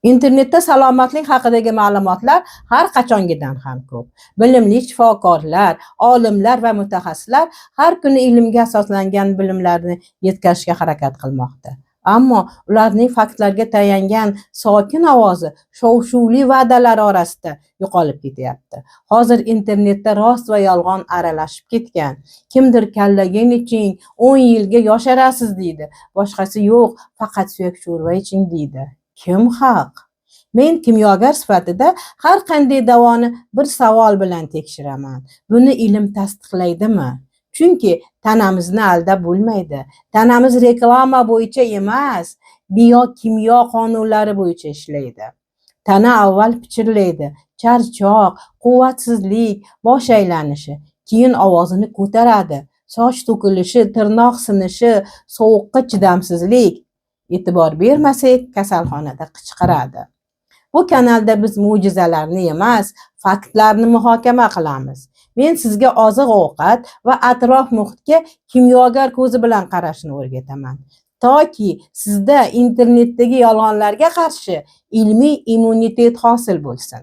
Internetda salomatlik haqidagi ma'lumotlar har qachongidan ham ko'p. Bilimli shifokorlar, olimlar va mutaxassislar har kuni ilmga asoslangan bilimlarni yetkazishga harakat qilmoqda. Ammo ularning faktlarga tayangan sokin ovozi shov-shuvli va'dalar orasida yo'qolib ketyapti. Hozir internetda rost va yolg'on aralashib ketgan. Kimdir "Kollagen iching, 10 yilga yosharasiz" deydi. Boshqasi "Yo'q, faqat suyak sho'rva iching" deydi. Kim haq? Men kimyogar sifatida har qanday davoni bir savol bilan tekshiraman. Buni ilm tasdiqlaydimi? Chunki tanamizni aldab bo'lmaydi. Tanamiz reklama bo'yicha emas, biokimyo qonunlari bo'yicha ishlaydi. Tana avval pichirlaydi: charchoq, quvvatsizlik, bosh aylanishi, keyin ovozini ko'taradi: soch to'kilishi, tirnoq sinishi, sovuqqa chidamsizlik. E'tibor bermasak, kasalxonada qichqiradi. Bu kanalda biz mo'jizalarni emas, faktlarni muhokama qilamiz. Men sizga oziq ovqat va atrof muhitga kimyogar ko'zi bilan qarashni o'rgataman, toki sizda internetdagi yolg'onlarga qarshi ilmiy immunitet hosil bo'lsin.